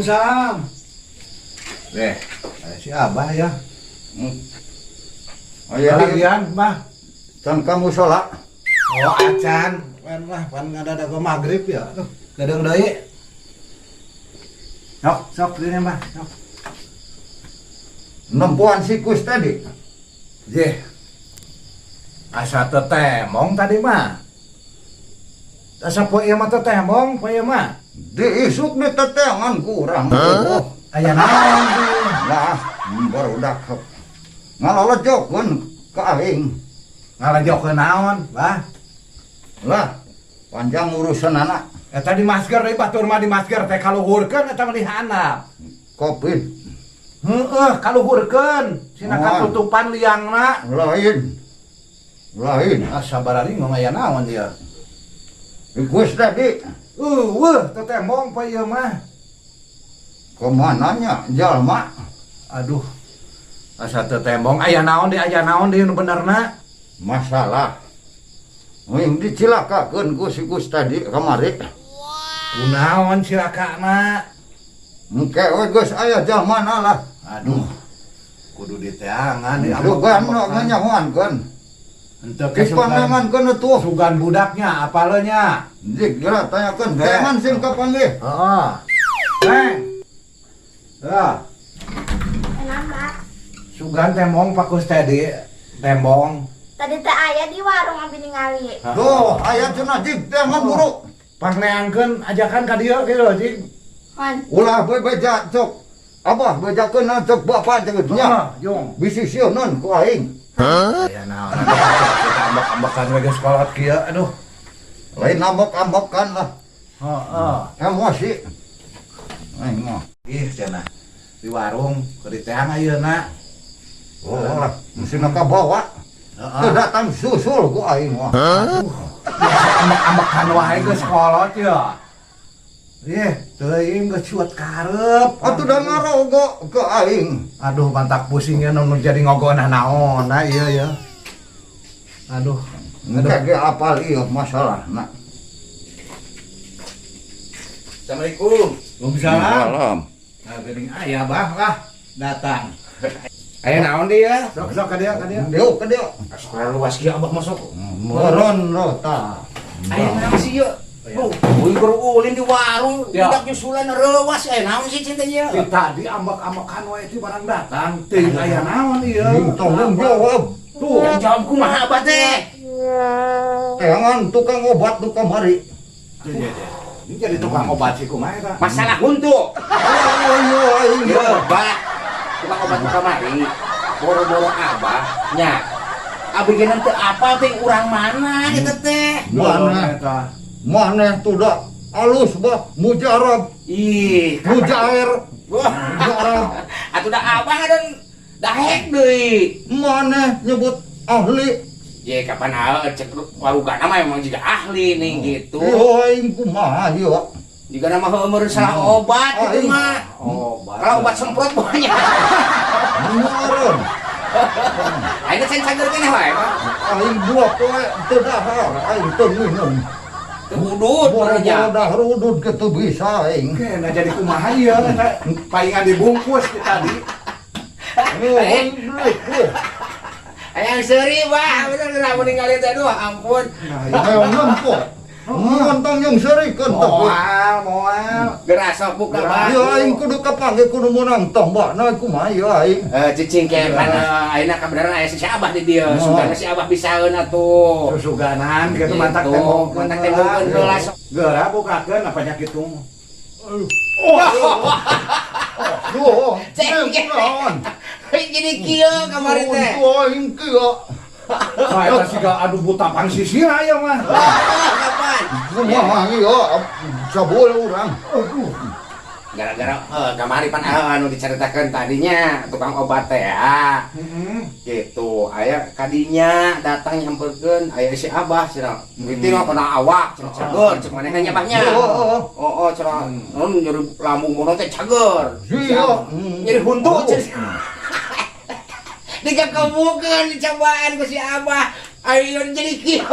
Waalaikumsalam. Deh, si Abah ya. Aya di Kalian, Bah. Can ka musola. Oh, acan. Pan lah, pan ngadadak maghrib ya. Aduh, gadang deui. Sok, sok dinya, Bah. Sok. Nempuan sikus tadi. Jeh. Asa teu temong tadi mah. Asa poe ieu mah teu temong, poe ieu mah. Diisuk di teteangan kurang. Aya naon tuh? Lah, barudak ngalolojokeun ka aing. Ngalajokeun naon, Bah? Lah, panjang urusan anak. Eta di masker deui, batur mah di masker teh kaluhurkeun eta mah di handap. Covid. Heeh, kaluhurkeun. Sina Oh. katutupan liangna. Lain. Lain. Ah, sabar ari ngomong aya naon dia. Ikus tadi. Eueuh, teu tembong poe ieu mah. Kemananya jalma? Aduh. Asa teu tembong, aya naon di, aya naon di nu benerna? Masalah. Yang dicilakakeun ku si tadi kamari. Kunaon cilakana? Engke we geus aya jalmana lah. Aduh. Kudu diteangan di. Sugan nu nganyahoankeun. Henteu ke sugan. Dipandangankeun atuh. Sugan budaknya apalnya? Jik geura tanyakeun teangan sing kapanggih. Heeh. Neng. Ya, Kenapa? Sugan tembong Pak Kustedi, tembong. Tadi teh aya di warung abi ningali. Duh, aya cenah, jik teangan buru. Pangneangkeun ajakan ka dieu kieu, Jing. Hon. Ulah bebeja cok. Abah bejakeun cok bapak jeung nya. Heeh, jung. Bisi sieun ku aing. Aya naon kita ambek-ambekan we geus kolot kieu, aduh. Lain ambek-ambekan lah. Heeh. Emosi. Aing mah. Ih, cenah. Di warung keur diteang ayeuna. Oh lah, mesti kabawa. Heeh. Teu datang susul ku aing mah. Aduh. Biasa ambek-ambekan wae geus kolot ya. Ih, teuing geus cuat karep. Atuh da ngarogo ke aing. Aduh, mantak pusingnya nu jadi ngogonah naon nah iya ya. Aduh. Engke ge apal ieu masalahna. Assalamualaikum. Waalaikumsalam. Nah, geuning aya Bah lah datang. Aya naon dia? Sok sok ka dieu, ka dieu. Dieu ka dieu. Sekolah luas kieu abah masuk. Meureun lo tah. Aya naon sih ieu? Oh, euy keur ulin di warung, Ya. budak nyusulan reuwas, aya naon sih cinta ieu? Ti tadi ambek-ambekan wae ti barang datang, teuing aya naon ieu. Tanggung jawab. Tuh, Jawab kumaha abah teh? Teangan tukang obat nu kamari. Ini jadi tukang obat sih kumaha eta? Masalah huntu. Oh iya aing. Ieu bah. Tukang obat nu kamari. Boro-boro abah nya. Abi ge teu apal teh urang mana kita teh. Mana? Eta? Maneh tuh dah alus bah mujarab. Ih, mujair. Wah, mujarab. Atuh da abah dan dahek deui. Maneh nyebut ahli. Ye kapan ah cek warugana mah emang juga ahli nih gitu. Ieu aing kumaha ieu? Jika nama heuh salah obat gitu Aing. Mah. Obat. Kalau obat semprot banyak. Meureun. Aing can cager keneh wae, Pak. Aing dua poe teu dahar, aing teu minum. Teu udud Boro-boro nya. Dahar udud ke teu bisa aing. Oke, nah jadi kumaha ieu eta? Palingan dibungkus ti tadi. Oh, Hayang seuri, Bah. Bener kenapa ningali teh, aduh ampun. Nah, iya. Hayang nempo. Montong yang serikeun teh. Moal, moal. Geura sok buka, Bah. Ieu aing kudu kapanggih kudu meunang tombakna kumaha ieu aing. Eh, cicing ke pan ayeuna kabeneran aya si Abah di dieu. Oh. Sugana si Abah bisaeun atuh. Susuganan gitu mantak Gitu, tembok. Mantak tembokkeun heula sok. Geura bukakeun apa nya kitu. Duh, Cek. naon? Jadi kieu kamari teh. Tuh aing kieu. Wah, eta siga adu buta pangsisina ieu mah. Ah, kapan? Kumaha ieu sabul urang. Aduh. Gara-gara kamari pan anu diceritakan tadinya tukang obat teh ah. Heeh. Gitu aya kadinya datang nyamperkeun aya si Abah cenah mimiti mah kena awak cenah, cager cek manehna nya Abahnya. Oh, oh cenah non nyeri lambung mono teh cager. Iya. Nyeri huntu cenah, dikakebukeun dicobaan ku si Abah ayo jadi kieu.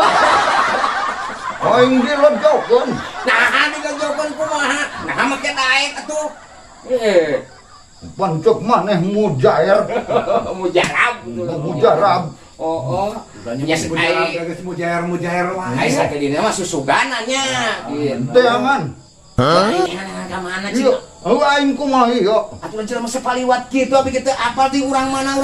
Aing dilodjokeun. Nah, dikajokeun kumaha? Nah, make daek atuh. Eh, Pan cek maneh mujair. Mujarab gitu. Mujarab. Oh. Ya, mujarab geus mujair mujair wae. Ai satadina mah susuganan nya gitu. Teangan. Hah? Ka mana cing? Iya, oh, aing kumaha ieu? Atuh jelema sapaliwat kitu abi kitu apal di urang mana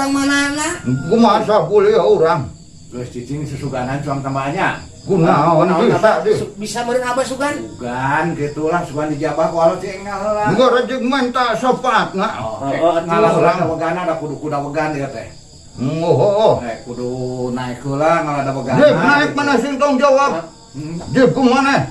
na. Kumaha sakuliah urang? Geus cicing susuganan cuang tambahannya. Kunaon bisa di. Bisa meureun abah sugan? Sugan gitulah sugan dijabah ku alo cing heula. Enggak rejek menta syafaatna. Oh, Oh, ngalah atuh. heula dawegana da kudu kuda wegan ieu teh. Oh. Eh, kudu naik heula ngalah dawegana. Jep naik mana sing tong jawab? Jep kumaha?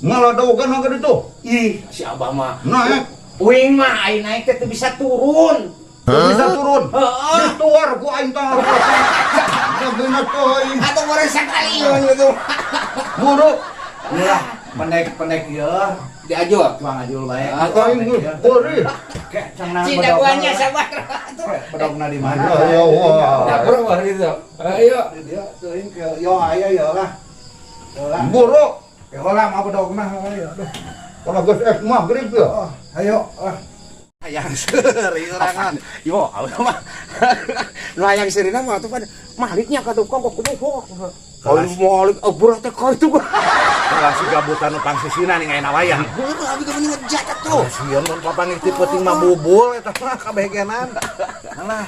Ngalah dawegan ka ditu. Ih, si abah mah. Naik. Uing mah ai naik teh teu bisa turun. Teu bisa turun. Heeh. Dituar ku aing tanggal. Jabina teuing. Atau orang sakalian gitu. Buru. Ulah pendek-pendek ieu Diajul. cuang ajul bae. Aing geus beurih. Kek cenah Cina guanya sabar. Bedogna di mana? Ya Allah. Dapur war gitu. Ayo. Dia teuing ke yo aya yo lah. Yo lah. Buru. Yo lah mah bedogna ayo aduh. Kalau geus ek maghrib ya. Oh, ayo ah. Hayang seuri urangan. Yo, abah mah. Nu hayang seurina mah atuh pan maliknya ka tukang kok kumaha. Kalau malik abrah teh ka itu. Lah si gabutan nu pangsisina ning aya wayang. Beureum abi ge mending ngejat atuh. Sieun mun papanggih ti peuting mah bubul eta mah kabegenan. Alah,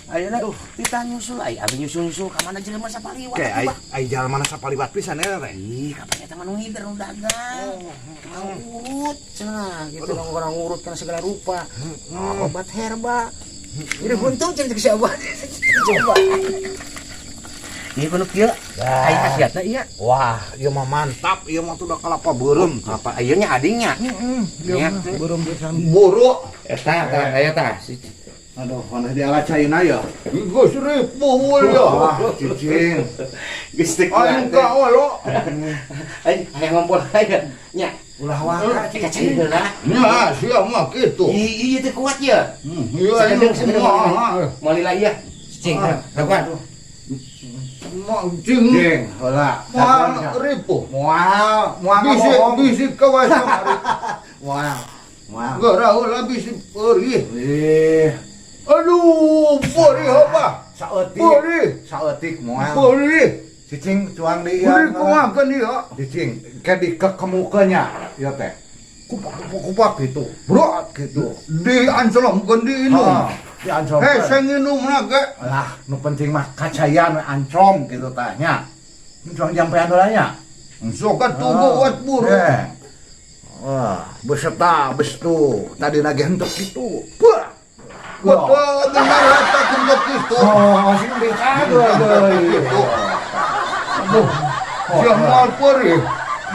Ayeuna kita nyusul ai abi nyusul-nyusul ka mana jelema sapaliwat ke atuh, ai Bah. ai jalmana sapaliwat pisan eta teh. Ih, kapan eta mah nu ngider nu dagang. Tukang urut cenah gitu orang urut kana segala rupa. Obat herba. Jadi buntung cenah cek si abah. Coba. Iya kudu kieu. Ai khasiatna ieu. Wah, ieu mah mantap, ieu mah tuh udah kalapa beureum. Apa ieu nya adingnya? Heeh, ieu mah beureum pisan. Buru. Eta tah aya tah. Aduh, mana diala caina ya? Geus ripuh ya. Wah, cicing. Geus teu Aing ka olo. Ai hayang ngompol aya. Nya, Ulah waka cek cai heula. Nya sia mah kitu. Ih, ieu teh kuat ya. Iya Sakedeung sakedeung kumaha. Moal lila ieu. Cing, lakukan. Mah cing. Cing, heula. Moal ripuh. Moal, moal Bisi ngabohong. bisi kawas. Moal. Moal. Geura heula bisi perih. Ih, Aduh, perih apa? saeutik. Perih. Saeutik moal. Perih. Cicing cuang di ieu. Perih kumaha ieu? Cicing, ke di kekemukeunnya ieu teh. Kupak kupak kupak gitu. Brot gitu. Diancelomkeun diinum. Oh, dianclomkeun. Hese nginumna ge. Lah, nu penting mah kacayan we anclom gitu tah nya. Nu cuang jampean heula nya. Sok atuh buat buru. Eh. Wah, beserta bestu. Tadi lagi hentuk gitu. Wah. Betul bener eta hentek kitu. Oh, sing dikageul deui. Gitu. Aduh, sia moal perih.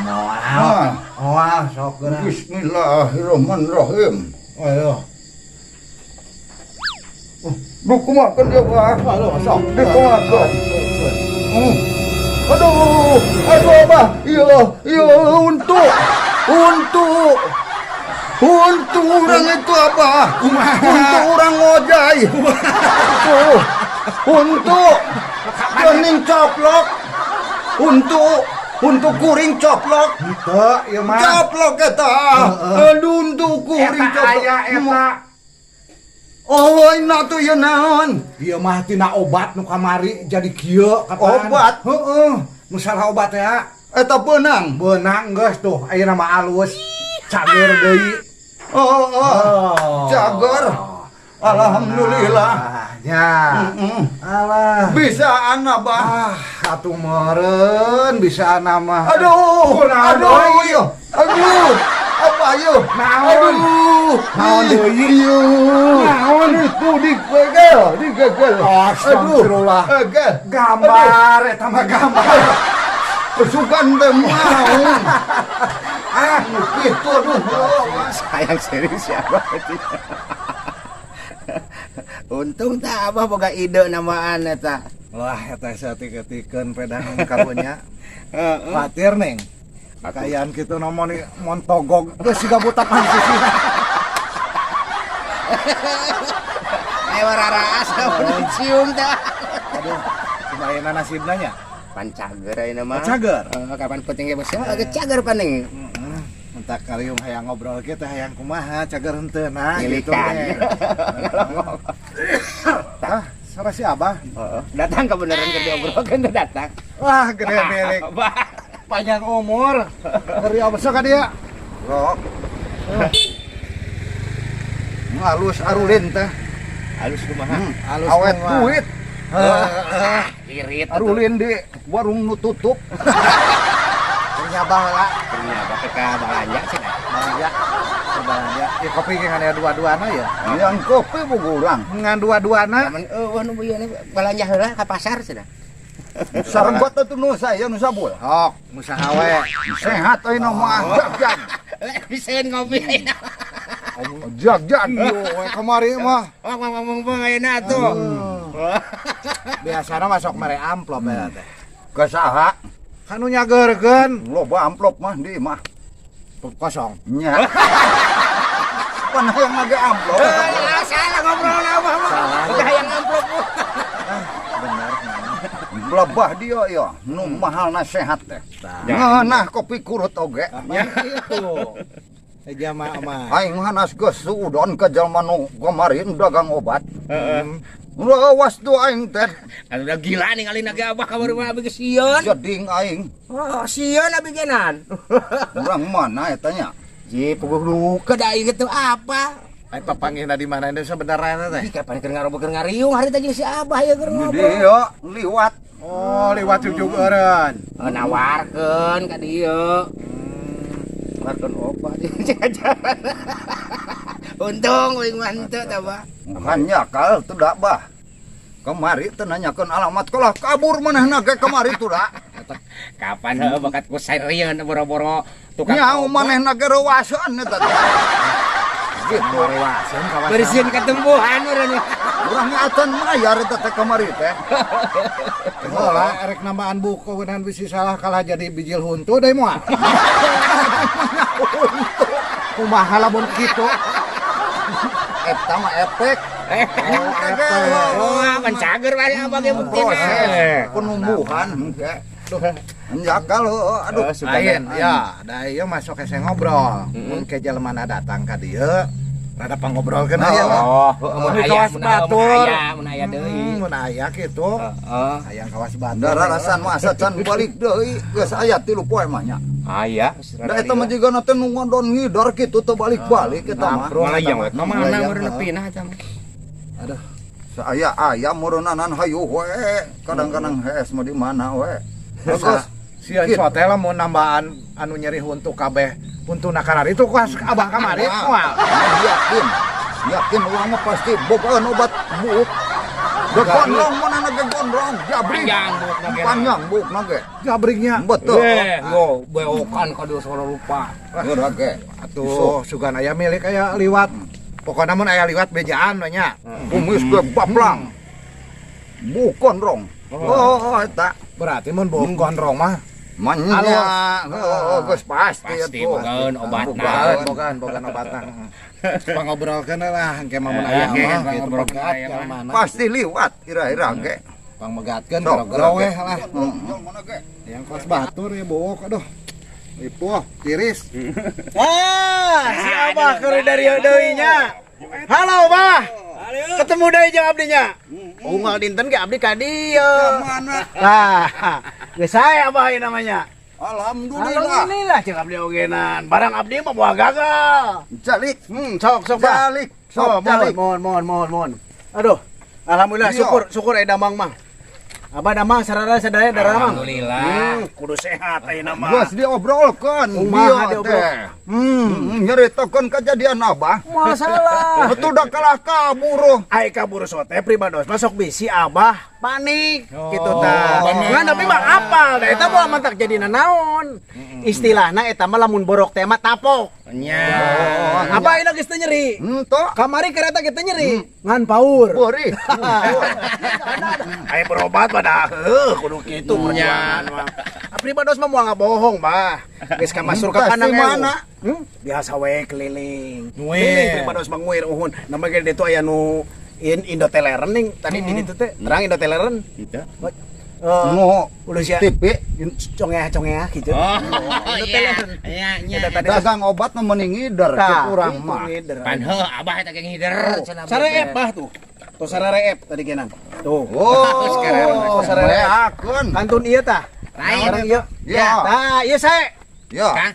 Moal. Moal sok geura. Bismillahirrahmanirrahim. Ayo. Duh, kumaha dia Pak? Aduh, sok. Dikumaha. Aduh, aduh apa? Iya, iya, untuk, untuk, untuk orang itu apa? Untuk orang ngojai. Tuh, untuk kening coplok. Untuk kuring coplok. Henteu ieu mah. Coplok eta. Aduh, untuk kuring Eta coplok. aya eta. Oh, ina tuh ya naon? Ieu mah tina obat nu kamari jadi kieu kapan. Obat? Heeh. Nu salah obat ya. Eta beunang. Beunang geus tuh ayeuna mah alus. Cager deui. Oh. Cager. Alhamdulillah. Ah, nya. Alah. Bisa anak bah. Ah, atuh meureun bisa mah. Aduh, Kunaon aduh, deui? iya. Aduh, apa ayo? Naon? Aduh, Naon deui? Iya. Naon? Itu digegel, digegel. Astagfirullah. Gegel. Gambar eta mah gambar. Sugan teh mau. Ah, gitu aduh. Sayang serius ya abah itu. Untung tak abah boga ide namaan eta. Wah, eta saeutik-eutikeun pedang karunya. Khawatir neng. Pakaian kitu nomon montogog geus siga buta pangsisina. Ayo raraas dicium teh. Aduh, kumaha nasibna nya? Pan cager ayeuna mah. Cager? Heeh, kapan penting ge bos. Ge cager paning. Heeh. Entak kalium hayang ngobrol kita hayang kumaha cager henteu nah gitu Ngilikan. Teh. Ah, salah si Abah. Heeh. Datang kebenaran keur diobrolkeun teh datang. Wah, gede milik. Abah. Panjang umur. Ngeri apa ka dia? Rok. Ngalus arulin teh. Halus kumaha? Halus Awet kumaha? duit. Heeh. Irit. Arulin di warung nu tutup. Ternyata lah. Ternyata ke balanja cenah. Belanja. Belanja. Ya kopi ngan aya dua-duana ya. Yang kopi bukurang. Ngan dua-duana. Zaman eueuh nu ieu balanja heula ka pasar cenah. Sarenggot atuh nu saya nu sabul. Sok, usaha we. Sehat ayeuna mah jagjag. Bisa ngopi ayeuna. Jagjag. Iyo, we kamari mah. Oh, ngomong bang ayeuna atuh. Biasana masuk mere amplop ya teh. Ka saha? Kan nu nyageurkeun Loba amplop mah di imah. Kosong. Nya. Pan hayang nage amplop. Eh, salah ngobrol abah mah. Salah. Udah hayang amplop. Bener. Lebah dia ya, nu mahalna sehat teh. Tah. Ngeunah kopi kurut oge. Ya itu. Eh jamaah mah. Aing mah hanas geus suudon ka jalma nu kemarin dagang obat. Heeh. Lawas tuh aing teh. Atuh udah gila nih kali naga abah kamari mah abi geus sieun. Jeding aing. Oh, sieun abi genan. Urang mana eta nya? Ji, puguh luka da aing teu apa. Ai papanggihna di mana ini sebenarnya teh? Ih, kapan keur ngarobo keur ngariung hari tadi si abah ya keur ngobrol. Dia liwat. Oh, liwat jujuk eureun. Oh, nawarkeun ka dieu. Nawarkeun obat. Untung uing mah henteu tah, Bah. Hanya kal teu da bah. Kemari teu nanyakeun alamat kalah kabur manehna ge kemari tuh da. Kapan heuh bakat ku sarieun boro-boro tukang Nyaho obat. Manehna ge reuaseun eta teh. Gitu. Wawasan kawasan. Bersihin ketumbuhan urang. Urang acan mayar eta teh kamari teh. Oh lah, erek nambaan buku geunaan bisi salah kalah jadi bijil huntu deui moal. Kumaha lamun kitu? Eta mah efek. Oh, efek. Oh, kan cager wae abah ge buktina. Proses penumbuhan hengke. Jakal heueuh aduh. Lain, ya, da ieu masuk ke saya ngobrol. Mun ke jelema datang ka dieu, rada pangobrolkeun aya lah. Oh, mun Mun aya kawas mun batur. aya, mun aya deui. Mun aya kitu. Heeh. Hayang kawas batur. Dararasan mah asa can balik deui geus aya 3 poe mah nya. Aya. Da eta mah jigana teh nu ngodon ngidor kitu teu balik-balik eta mah. Malayang we. Ka mana Malayang, meureun heeh. pinah eta mah. Aduh, Saya aya meureunanan hayu we. Kadang-kadang hees mah di mana we. Geus sieun sote lah mun nambaan anu nyeri huntu kabeh. Huntuna karari itu kuas abah kamari moal. Yakin. Yakin urang mah pasti bogaan obat buuk. Da gondrong mana ge gondrong, jabrik. Panjang buukna ge. Panjang buukna ge. Jabriknya. Betul. Eh, yo beokan ka dieu segala rupa. Geura ge. Atuh sugan aya milik aya liwat. Pokokna mun aya liwat bejaan we nya. Kumis ge baplang. Buuk gondrong. Oh, eta. Berarti mun buuk gondrong mah Manya, heeh, geus pasti Pasti atuh. bogaan obatna. bogaan bogaan bogaan obatna. Pangobrolkeun lah engke mah mun aya Engke mah gitu pangobrolkeun pegat aya mah. mana. Pasti liwat kira-kira ge. Pangmegatkeun Sok, gero-gero we lah. Mana ge? Yang kelas batur ya buuk aduh. Ipuh, tiris. Ah, si Abah keur dari deui nya. Halo, Bah. Ketemu deui jeung abdi nya. Unggal dinten ge abdi ka dieu. Mana? Nah, geus sae Abah ieu namanya. Alhamdulillah. Alhamdulillah jeung abdi ogenan. Barang abdi mah moal gagal. Jalik, Sok sok Bah. jalik, Sok, sok mohon, jalik. mohon, mohon, mohon, mohon. Aduh, alhamdulillah Iya. syukur syukur aya damang mah. Abah damang sarara sadaya daramang. Alhamdulillah. Kudu sehat ayeuna mah. Geus diobrolkeun Kumaha dia diobrol? teh. Nyeritakeun kejadian Abah. Masalah. Itu udah kalah kabur. Ai kabur sote pribados masuk bisi abah panik gitu tah. Ngan tapi mah apal da eta moal mantak jadi nanaon. Istilahna eta mah lamun borok teh mah tapok. Nya. Abah ayeuna geus teu nyeri. Henteu. Kamari kereta kita nyeri ngan paur. Beureut. Ai berobat mah dah heuh kudu kitu perjuangan mah. Pribados mah moal ngabohong, Bah. Geus ka masuk ka Tas kandang di mana? Biasa we keliling. Nguir. Keliling pribados mah nguir uhun. Nama ge ditu aya nu in Indoteleren ning tadi di ditu teh terang Indoteleren. Gitu. Oh. Nu Ulah sia TV congea-congea gitu. Oh, iya. Iya, iya. Eta tadi. Dagang obat mah mending ngider cek urang itu mah. ngider. Pan heuh abah eta ge ngider cenah. Sareep bah tuh. Tuh sareep tadi kenan. Tuh. Oh, Sekarang sareep. beakeun. Kantun ieu tah. Lain. Orang ieu. Ya. Tah, ieu sae. Ya. Kang.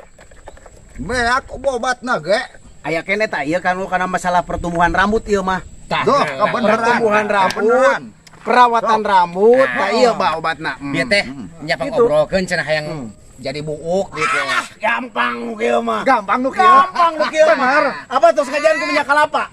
Beak obatna ge. Aya keneh tah ieu kan karena masalah pertumbuhan rambut ieu mah. Tah. Duh, kebeneran. Pertumbuhan rambut, Kebeneran. perawatan rambut, tah ieu bah obatna. Bieu teh nya Gitu. pangobrolkeun cenah hayang jadi buuk gitu. Gampang nu kieu mah. Gampang nu kieu. Gampang nu kieu mah. Apa terus ngajaran ku minyak kelapa?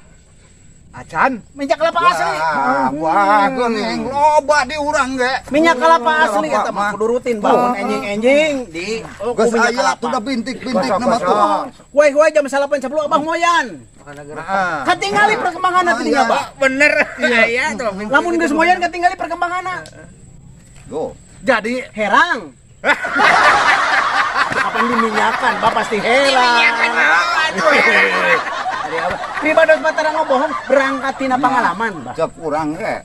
Acan. Minyak kelapa asli. Wah, wah, geuning loba di urang ge. Minyak kelapa asli Kelapa eta mah mah. kudu rutin bangun enjing-enjing di oh, ku Geus minyak aya kelapa. tuh da bintik-bintik Gosok, na mah tuh. gosok. Wai-wai jam 9.10 abah moyan. Heeh. Katingali perkembanganna teh dinya, Bah. Bener. Iya tuh. Lamun geus moyan katingali perkembanganna. Tuh. Jadi Herang. Kapan diminyakan, Bah pasti herang. Diminyakan mah apa tuh? Ari abah. Pribados mah tara ngobohong berangkat tina pengalaman, Bah. Cek urang ge.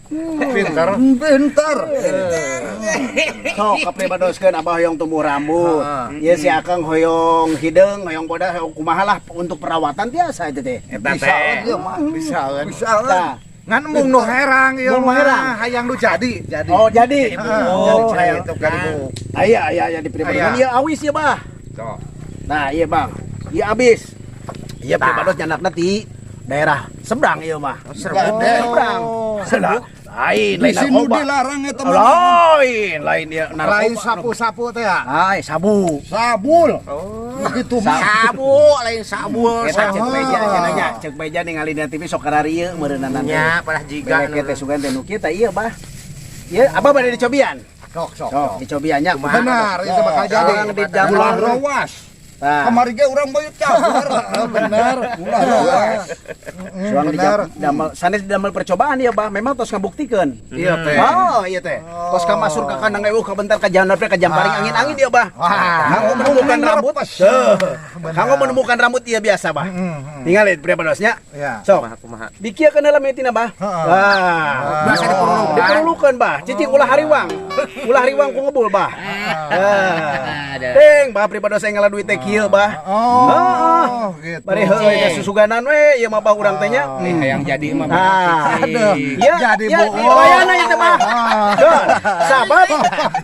pinter. Pinter. Sok kapribadoskeun abah hoyong tumbuh rambut. Ieu si Akang hoyong hideung, hoyong bodas, hoyong kumaha lah untuk perawatan biasa itu teh. Eta Bisa teh. ieu mah. Bisa kan. Bisa. Tah. Ngan mung nu herang ieu Mung nu mah herang. hayang nu jadi. Jadi. Oh, jadi. Heeh, Oh, jadi hayang. itu jadi buuk. Aya aya aya di pribados. Aya. Ieu awis ieu, Bah. Sok. Nah, iya Bang. Iya abis. Iya pribados nyandakna ti daerah seberang ieu mah. Gede. Seberang. Seberang. Lain, lain Di sini narkoba. dilarang eta mah. Lain, lain dia narkoba. Lain sapu-sapu teh ya. Ay, sabu. Sabul. Begitu mah. Sabu lain sabul. Eta cek beja cenah nya, cek beja ningali di TV sok kararieu meureunana teh. Nya parah jiga. Belek teh sugan teh nu kieu tah ieu bah. Ieu apa bade dicobian? Sok sok. Sok dicobian nya kumaha. Benar, itu bakal jadi. Urang di jalan. Ulah rawas. Tah. Kamari ge urang beut cager. Bener. Ulah rawas. Suang di Bener. damel sanes damel percobaan ya bah, memang tos ngabuktikeun. Iya teh. Oh, iya teh. Tos ka masuk ka kandang eueuh ka bentar ka jalan ka jamparing angin-angin dia bah. Wah. Kanggo menemukan rambut. Kanggo menemukan rambut iya biasa bah. Tinggal pripadosnya. Iya. Sok. Kumaha. Dikieukeun dalam tina bah. Heeh. Wah. Biasa diperlukan. Diperlukan bah. Cicing ulah hariwang. Ulah hariwang ku ngebul bah. Ah. Ada. Deng, bah pripados saya ngalah duit teh kieu bah. Oh, gitu. Bari heueuy teh susuganan we ieu mah bah urang teh nya. Nih hayang jadi mah. Ah. Aduh. Iya, Jadi iya, buuk. Wayana ieu teh bah. Don, sabab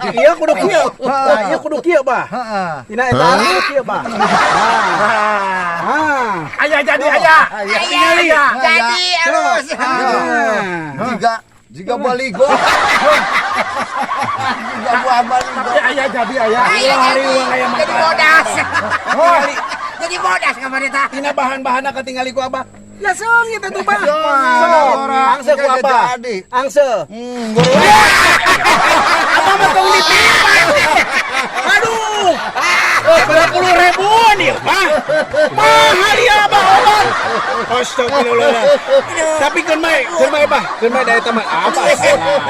ieu kudu kieu. Tah, ieu kudu kieu bah. Heeh. Tina eta kudu kieu bah. Ah. Aya jadi aya. Aya jadi terus. Ah. Jika jika baligo. Jika buah baligo. Tapi aya jadi aya. Aya hari uang aya mah. Jadi bodas. Jadi bodas kamari tah. Tina bahan-bahanna katingali ku abah. Ya seungit atuh bah. Sok, Angse ku abah. Jadi. Angse. Abah mah tong ditimbang. Aduh. Berapa puluh ribuan ya, Bah? Mahal ya, Abah obat. Astagfirullah. Tapi keun mae, Bah. Keun mae da eta mah apa salah.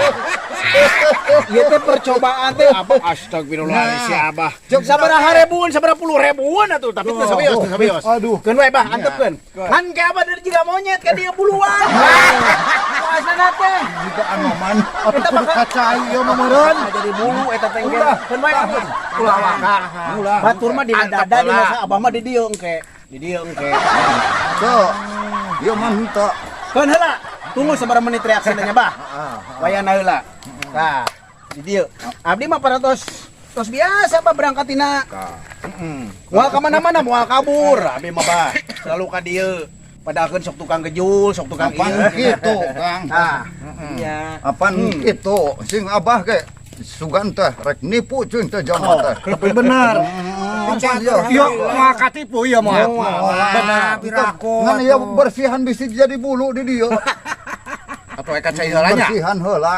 Ieu teh percobaan teh apa astagfirullah si Abah. Sabaraha ribuan, sabaraha puluh ribuan atuh, tapi teu sabios, teu sabios. Aduh. Keun wae Bah, antepkeun. Ngan ke Abah dari jiga monyet ka dieu buluan. Asana teh. Jika anoman. Eta bakal Kacai ieu mah meureun. jadi bulu eta teh engke. Keun wae ampun. Ulah waka. Ulah. Batur mah di dada di masa abah mah di dieu engke. Di dieu engke. Tuh. Ieu mah henteu. Keun heula. Tunggu sabaraha menit reaksina nya bah. Wayana heula. Tah, di dieu. Abdi mah paratos tos biasa bah berangkat tina. Moal ka mana-mana moal kabur. Abdi mah bah selalu ka dieu. Padakeun sok tukang gejul, sok tukang Apaan ieu. kitu, Kang? Tah. Iya. Apaan kitu? Sing abah ge sugan teh rek nipu cuy teh jalma teh. Tapi bener. Apaan ieu? Ieu moal katipu ieu moal. Benar. Pirako. Ngan ieu bersihan bisi jadi bulu di dieu. Atau eka cai heula nya. Bersihan heula.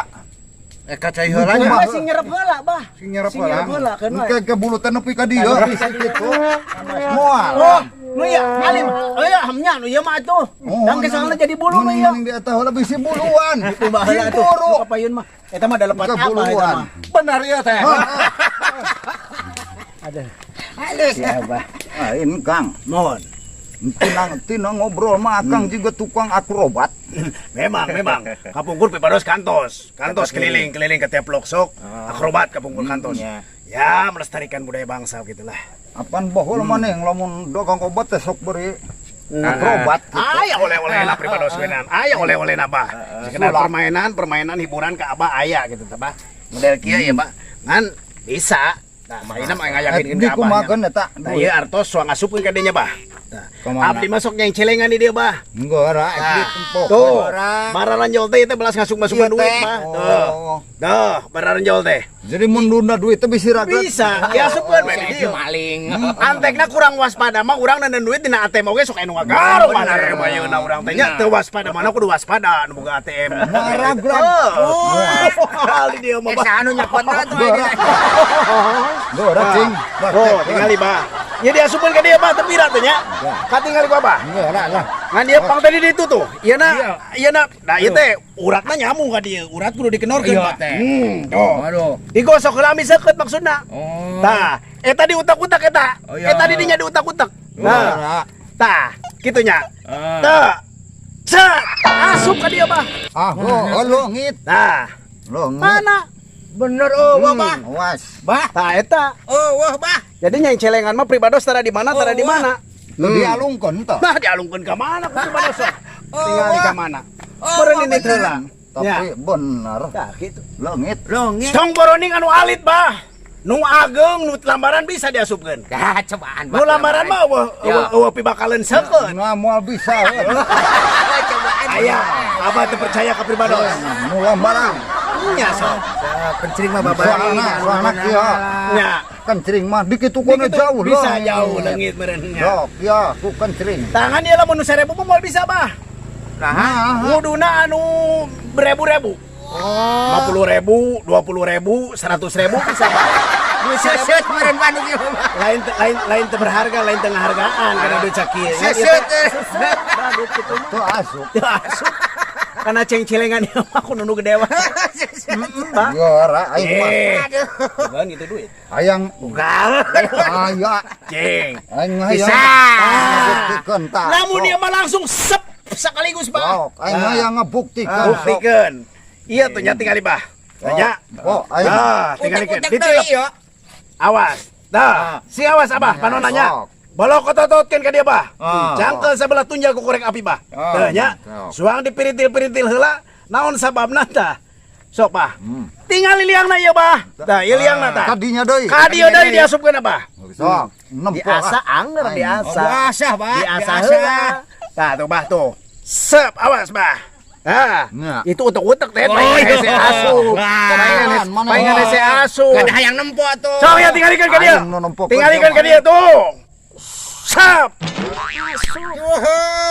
Eka cai heula nya. Bah sing nyerep heula bah. Sing nyerep Sing nyerep heula. heula keun wae. Engke ke bulu teh nepi ka dieu bisi kitu. Moal. Oh, nu ieu alim. Oh iya, hamnya nu ieu mah atuh. Dan kesanna jadi bulu nu ieu. Mending di eta heula bisi buluan. Itu mah heula atuh. Buru. Nu kapayun mah. Eta mah da lepat Bukan apa eta buluan. mah. Benar ieu teh. Ada. Halus. Ya, Bah. Lain Kang. Mohon. Tina ngobrol mah akang juga tukang akrobat. Memang, memang. Kapungkur pribados kantos. Kantos keliling-keliling ke tiap pelosok, akrobat kapungkur kantos. Ya. Ya, melestarikan budaya bangsa gitulah. Apaan bohol maneh lamun dagang obat teh sok beri akrobat gitu. Aya oleh-oleh lah pribados geunaan. Aya oleh-oleh na bah. Sekedar Sulap. permainan, permainan hiburan ke abah aya gitu tah, Bah. Model kieu ya, Bah. Ngan bisa. Nah, ayeuna mah ngayakinkeun Di ka abah. kumakeun eta. Nah, ieu artos soang asupkeun ka dinya, Bah. Nah, Kemana? abdi masuk yang celengan di dieu, Bah. Enggak ora, Nah, di tempok. tuh, Orang. mararanjol teh itu belas ngasuk-masukan Iya, duit, teh. Bah. Tuh. Oh. Tuh, mararanjol teh. Jadi mun dunda duit teh bisa ragrag. Bisa, diasupkeun we di dieu. Maling. Antekna kurang waspada mah urang nenden duit dina ATM oge sok anu ngagarong ATM ayeuna urang teh nya teu waspada mana kudu waspada nu boga ATM. Maragrag. Hal di dieu mah. Eh, anu nyapotna tuh. Enggak ora cing. Oh, tingali bah. Nya diasupkeun ka dieu bah teu pira teh nya. Katingali ku abah. Enggak ora lah. Ngan dia pang tadi di itu tuh. Ieu na, ieu na. Nah, ieu teh uratna nyamung ka dieu. Urat kudu dikenorkeun, Iya, Pak. teh. Tuh. Aduh. Digosok heula ami seukeut maksudna. Oh. Tah, eta diutak-utak eta. Oh, iya. Eta di dinya diutak-utak. Nah, Ora. tah, kitu nya. Ah. Tah. Set, asup ka dieu, Bah. Ah, oh, leungit. Nah, Leungit. mana? Bener oh, wah, bah. Awas. Bah. Tah eta. Oh, wah, bah. Jadi nya celengan mah pribados tara di mana, tara di Oh, wah. mana. Dialungkeun tah. Nah, dialungkeun ka mana ku pribados? Oh, Tingali wah. ka mana. Oh, Meureun wah, ini bener. heula. Ya. Tapi bener. Tah, kitu. Leungit. Leungit. Tong boroning anu alit, Bah. Nu ageng, nu lambaran bisa diasupkeun. Dah cobaan. Nu lambaran mah eueuh Ya. eueuh eueuh pibakaleun seukeut. Nah, moal bisa. Cobaan. Aya, abah teu percaya ka pribados. Nu lambaran. Nya sok. Kencring mah babari. Soalna, soalna kieu. Nya. Kencring mah dikitukeun Dikitu, jauh bisa leungit. jauh leungit meureun nya. Sok, ya, ku kencring. Tangan ieu lamun nu 1000 mah moal bisa, Bah. Nah, Kuduna anu beribu-ribu. Oh. 50 ribu, 20 ribu, 100 ribu bisa, Bah. Duit 1000 Seset meureun Bandung ieu mah. Lain lain lain teu berharga, lain teu ngahargaan karena duit sakieu. Seset. Seset, bah, duit kitu mah. Teu asup. Teu asup. Karena ceng-celengan ieu mah kudu nu gede mah. Bah. Geura aing mah. Eh, Aduh. bukan gitu duit. Hayang Bukan. aya. Ceng. Aing hayang. Bisa. Ngabuktikeun tah. Lamun dia mah langsung sep sekaligus, Bah. Sok, aing hayang ngabuktikeun. Sok. Buktikeun. Iya tuh nya tingali, Bah. Tanya. Oh, aing. Ah, tingalikeun. Utek-utek Ditilep. deui yo. Awas. Dah, si awas abah panonanya. Sok. Bolok kotototkeun ka dia, Bah. Ah. Jangkel sebelah tunjang ku korek api, Bah. Ah, Teu nya. sok. Suang dipiritil-piritil heula, naon sababna tah? Sok, Bah. Tingali liangna ieu, Bah. Tah, ieu liangna tah. Kadinya deui. Ka dieu deui diasupkeun, Abah. Sok, nempo Diasa lah. anger Aing. diasa. Oh, diasah, Bah. Diasa Diasah. heula. Tah, tuh, Bah, tuh. Sep, awas, Bah. Nah, Nya. itu utek-utek teh, Oh, palingan iya. hese asup. Wah. Palingan Mana? palingan hese asup. Gak ada hayang nempo atuh. Sok ya tingalikeun ka dia. Aing nu nempokeun Tingalikeun ka dia dia tuh. Sap. Wah,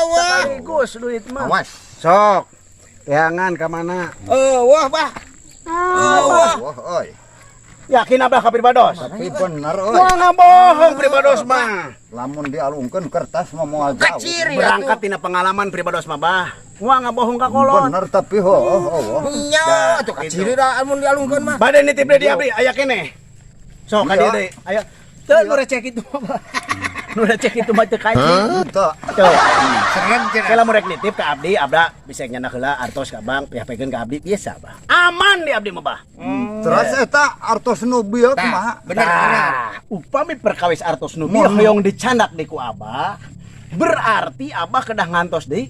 wah. Sekaligus duit mah. Awas. Sok. Teangan ka mana? Oh, wah, bah. Ah, Wah, euy. Yakin abah ka pribados? Tapi bener euy. Wah, nggak bohong pribados mah. Lamun dialungkeun kertas mah moal jauh. Kaciri Berangkat tina pengalaman pribados mah, Bah. Wah, nggak bohong ka kolot. Bener tapi ho, oh, oh. Nya, atuh kaciri dah amun dialungkeun mah. Bade nitip deui di abdi, aya keneh. Sok ka dieu Iya. deui. Aya. Teu nu receh kitu mah, Bah. Nu receh kitu mah teu kaci. Teu. Tuh. Serem cenah. Kalau mau rek nitip ke abdi, abda bisa nyandak heula artos ka bank, pihapekeun ka abdi biasa, Bah. Aman di abdi mah, Bah. Terus eta artos nu bieu kumaha? Bener, bener. Tah, upami perkawis artos nu bieu hoyong dicandak deui ku abah, berarti abah kedah ngantos deui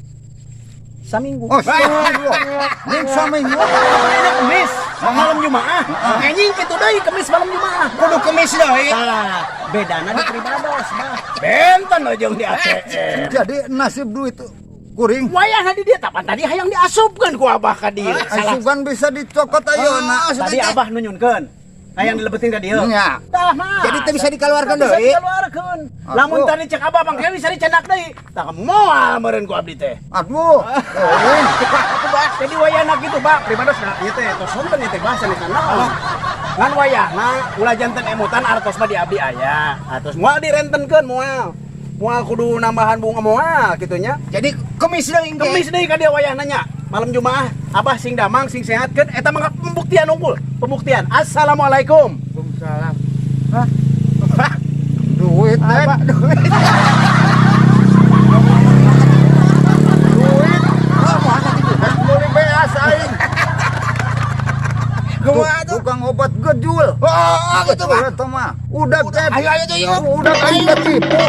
saminggu. Oh, astagfirullah. Ning saminggu. Ini kemis, malam Jumaah. Anjing kitu deui kemis malam Jumaah. Kudu kemis deui. Tah, bedana di pribados, Bah. Benten jeung di ATM. Jadi nasib duit kuring. Wayahna di dieu tapan tadi hayang diasupkeun ku abah ka dieu. Salah. Asupan bisa dicokot ayeuna. Tadi abah nunyunkeun. Hayang dilebetin ka dieu. Nya. Tah mah. Jadi teu bisa dikeluarkan Teu bisa deui. dikeluarkeun. Lamun tadi cek abah bang bisa dicendak deui. Tah moal meureun ku abdi teh. Aduh. Euy. Jadi wayahna kitu, Pak. Pribados nah ieu teh tos sonten ieu teh bahasa sanes naon. Ngan wayahna ulah janten emutan artos mah di abdi aya. Artos moal direntenkeun moal. Moal kudu nambahan bunga moal kitu nya. Jadi kemis deui engke. Kemis deui ka dia wayahna nya. Malam Jumaah abah sing damang sing sehatkeun eta mah pembuktian unggul. Pembuktian. Assalamualaikum. Waalaikumsalam. Duit teh. Duit. Itu Betul mah. eta mah. Udah, Cep. Ayo ayo tuh yuk. Udah, aing ketipu.